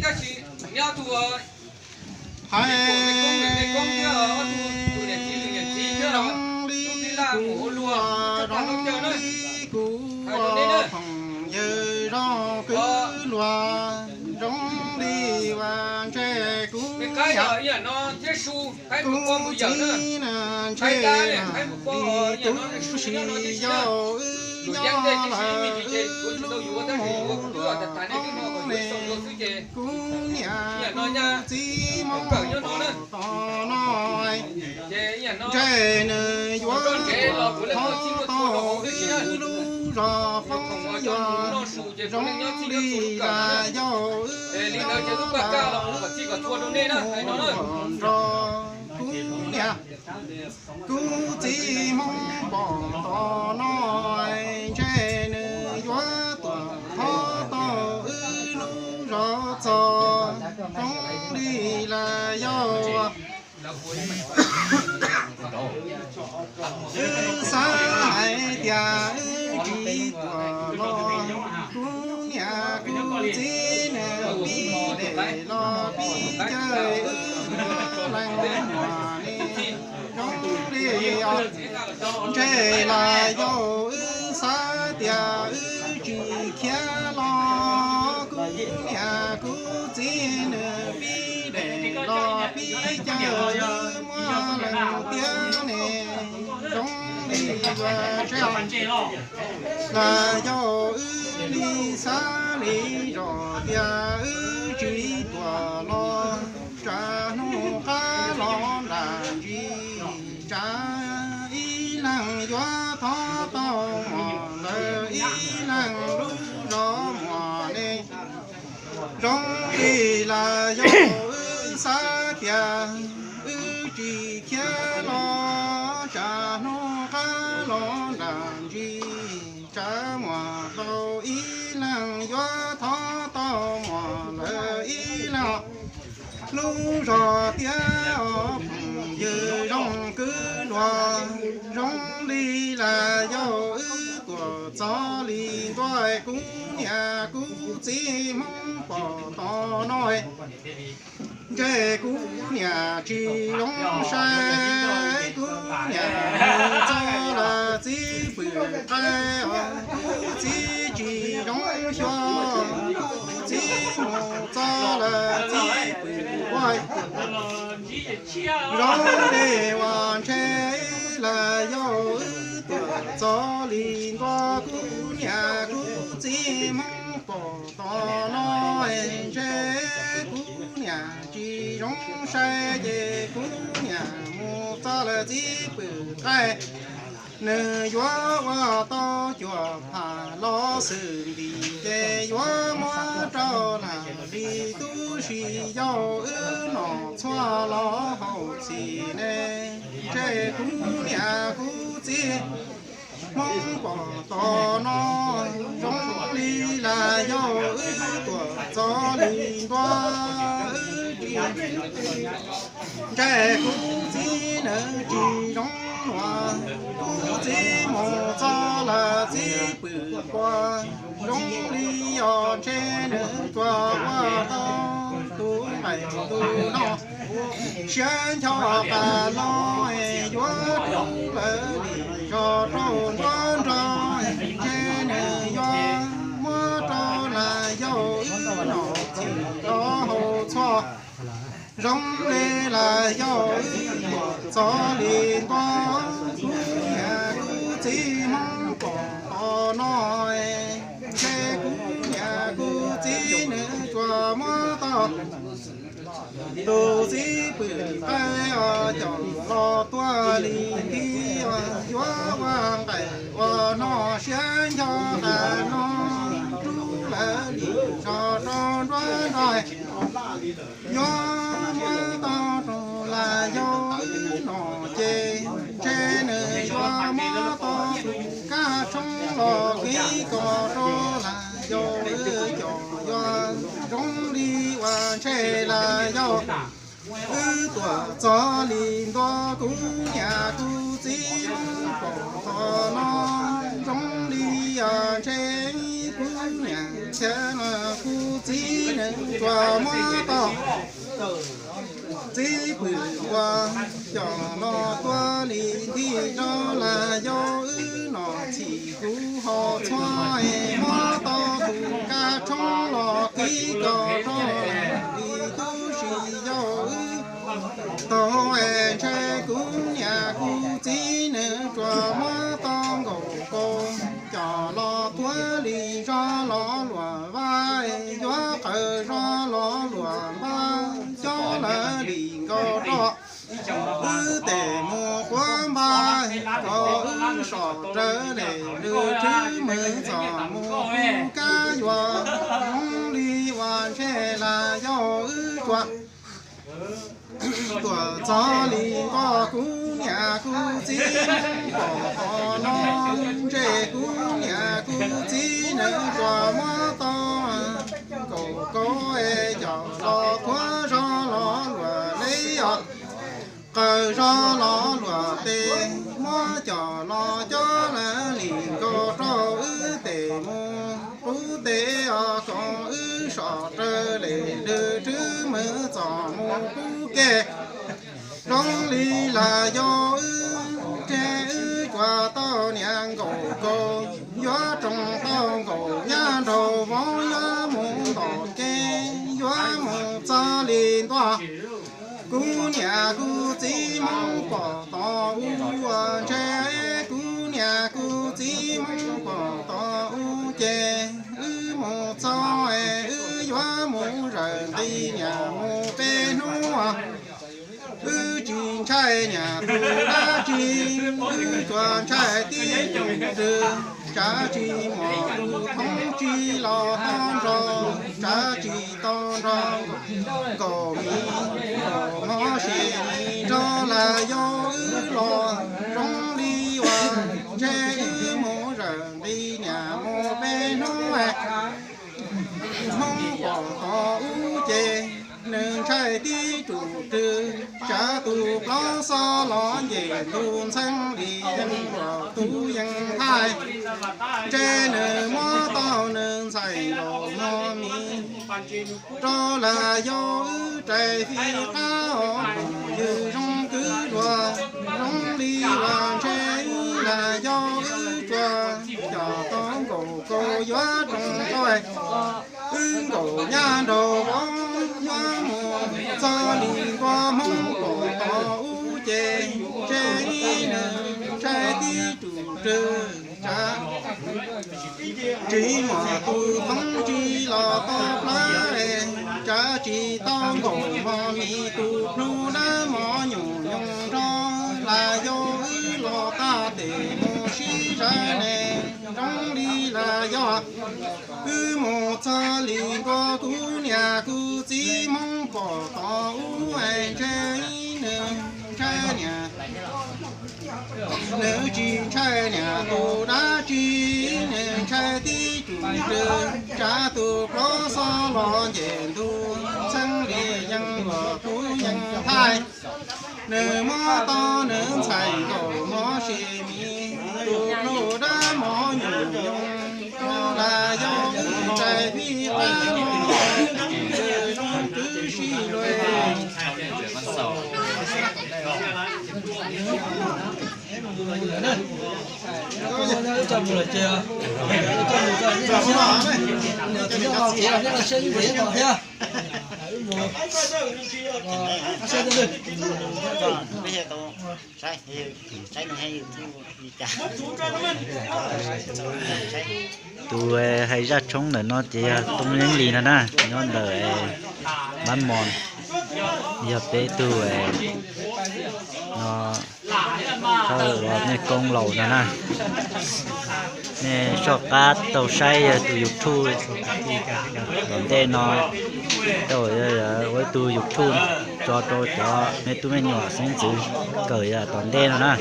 Tab sis neb ob tug hais li kuv zoo li kuv phooj ywg zoo kwv luag zoo li ua ntsej kuv niam kuv txiv na ntsej li tus sis yau wb nyob los wb lub mus los toob ne kuv niam kuv txiv Hmoob pom tod no ntsej nws yuav thov tau wb lub zos poob yog zoo li las yau wb los wb lub mus los nrog kuv niam kuv txiv Hmoob pom tod no ntsej nws yuav tuaj thov tau wb lub zos txog zoo li las yau wb xav hais tias wb tsis tuaj los kuv niam kuv txiv nws pib dej los pib cawj wb leej muam ne zoo li os ntsej las yau wb xav tias wb tsis khiav los kuv niam kuv txiv nws pib dej los pib cawj wb muab leej tiag ne zoo li yuav tsev las yau wb li xav li zos tias wb tsis tuaj los tsam hnub qab los nram ntsis tsam ib leeg yuav thov tau muam ntawd ib leeg lub zos muam ne zoo li las yau wb xav tias wb tsis khiav los tsam hnub qab los nram ntsis tsam muam tau ib leeg yuav thov tau muam lawm ib leeg lub zos tias os phooj ywg zoo kwv luag zoo li las yau wb tuaj txog li ntua kuv niam kuv txiv Hmoob pom tod no ntsej kuv niam tsis zoo sai kuv niam mus txog lawm txiv pwm qaib os kuv txiv tsis zoo xyuas kuv txiv mus txog lawm txiv pwm ua zoo li ua ntsej las yau wb tuaj txog li ntua kuv niam kuv txiv Hmoob pom tod no ntsej kuv niam tsis zoo sai ces kuv niam mus txog lawm txiv pwm qaib nws yuav ua tau cuaj pham los xwm ntim ces yuav muab rau las li tub si yau wb nom txhua los hauv txhis ne ntsej kuv niam kuv txiv Hmoob pom tod no zoo li las yau wb tuaj txog li ntua wb tsis ntsej kuv txiv nws tsis zoo luag kuv txiv mus txog lawm txiv pwm pua zoo li os ntsej nws tuaj ua tau tus nqaij tus no siab ncho qas los yuav rub lawv li zos rau nruab nrog ntsej nws yuav muab rau las yau wb nom txhis los hauv txhua zoo li las yau wb txog li ntua kuv niam kuv txiv Hmoob pom tod no ntsej kuv niam kuv txiv nws tsuas muab tau tus txiv pwm qaib os coj los tuaj li nthi os yuav ua nqaij ua no siab ncho qas no rub lawv li zos rau nruab nrog yuav muab tau rau las yau wb nom ces ntsej nws yuav muab tau tus kab tshoob los kib kom rau las yau wb coj yuav zoo li ua ntsej las yau wb tuaj txog li ntua kuv niam kuv txiv Hmoob pom tod no zoo li os ntsej kuv niam Xav no kuv txiv neej tsuas muab tau txiv pwm ua cov los tuaj li nti rau las yog wb nom txhim kuv ho txhua es muab tau tus kab tshoob los kib kom rau li tub si yog wb tau es ntshe kuv niam kuv txiv neej tsuas muab tau nkaus kaus cov los tuaj li zog los luam vaj yuav qawm zog los luam vaj coj lawv li nkaus rau wb tes mus quav npaj kom wb sov raws li lwm txwv mus txog mus kab yuav zoo li uas ntshe las yog wb tsuas tuaj txog li nkaus kuv niam kuv txiv pom qhov no ntshe kuv niam kuv txiv neej tsuas muab tau nkaus kaus es cov los tuaj zog los luam li os. Qawm zog los luam tes muab cov los coj lawv li nkaus rau wb tes mus qub tes os kom wb sov raws li lwm txwv mus txog mus qub ke. Zoo li las yog wb ntshe wb tsuas tau niam nkaus kaus yuav tsoo tau nkaus nyab nraug vauv yuav mus tom kev yuav mus txog li ntua. Kuv niam kuv txiv Hmoob pom tod ub ua ntshe kuv niam kuv txiv Hmoob pom tod ub ces wb mus txog es wb yuav mus zawm nqi niam mus peb hnub. Wb tsis ntshai niam tus dab tsi, wb tsuas ntshai tib tus twg, tsam tsis muaj tus thoob tsis los tau nrog, tsam tsis tau nrog nkaus mi, nkaus hmo sis mi nrog las yog wb los zoo li uas ntshe wb mus zawm nqi niam mus peb hnub. Hmoob pom tod ub ces nws ntshai tib tus twg, tsam tus plaub xob los nce ntu ntxheeb li yeej luam tub yeej thaij, ntshe nws muab tau nws ntxhais nkaus hmo mi. Rau las yog wb rais fij qab os, yws zoo kwv luag, zoo li uas ntshe las yog wb tsuas coj tau nkaus kaus yuav tsoo tau wb nkaus nyab nraug vauv yuav mus txog li ntua. Hmoob pom tod ub ces ntshe nws ntshai tib tus twg, tsam tsis muaj tus thoob tsis los tau plawv, tsam tsis tau nkaus hmo mi tus plhu dab mos nyuj nyoos nrog las yog wb los qab tes mus sib zam ne. Zoo li las yog wb mus txog li ntua kuv niam kuv txiv Hmoob pom tod ub es ntshe nws ntshai niam, nws tsis ntshai niam tus dab tsi, nws ntshai tib tus twg, tsam tus plaub xob los nce ntu ntxheeb li yeej luam tub yeej thaij, nws muab tau nws ntxhais nkaus hmo sis mi. Tus plhu dab mos nyuj nyoos rau las yog wb rais fij qab os, zoo kwv sib luag. Tus hais zaj tshoob ntawm no ces yog Tooj Yeeb Lis no na, nyob ntawm Mab Mos, yog peb tug no thawj uas nej koob laus no na. Nej soj qab tau saib yog tus YouTube tom ntej no, tau ua ib tug YouTube tso rau cov me tub me nyuam xeeb ntxwv kawm yam tom ntej no na.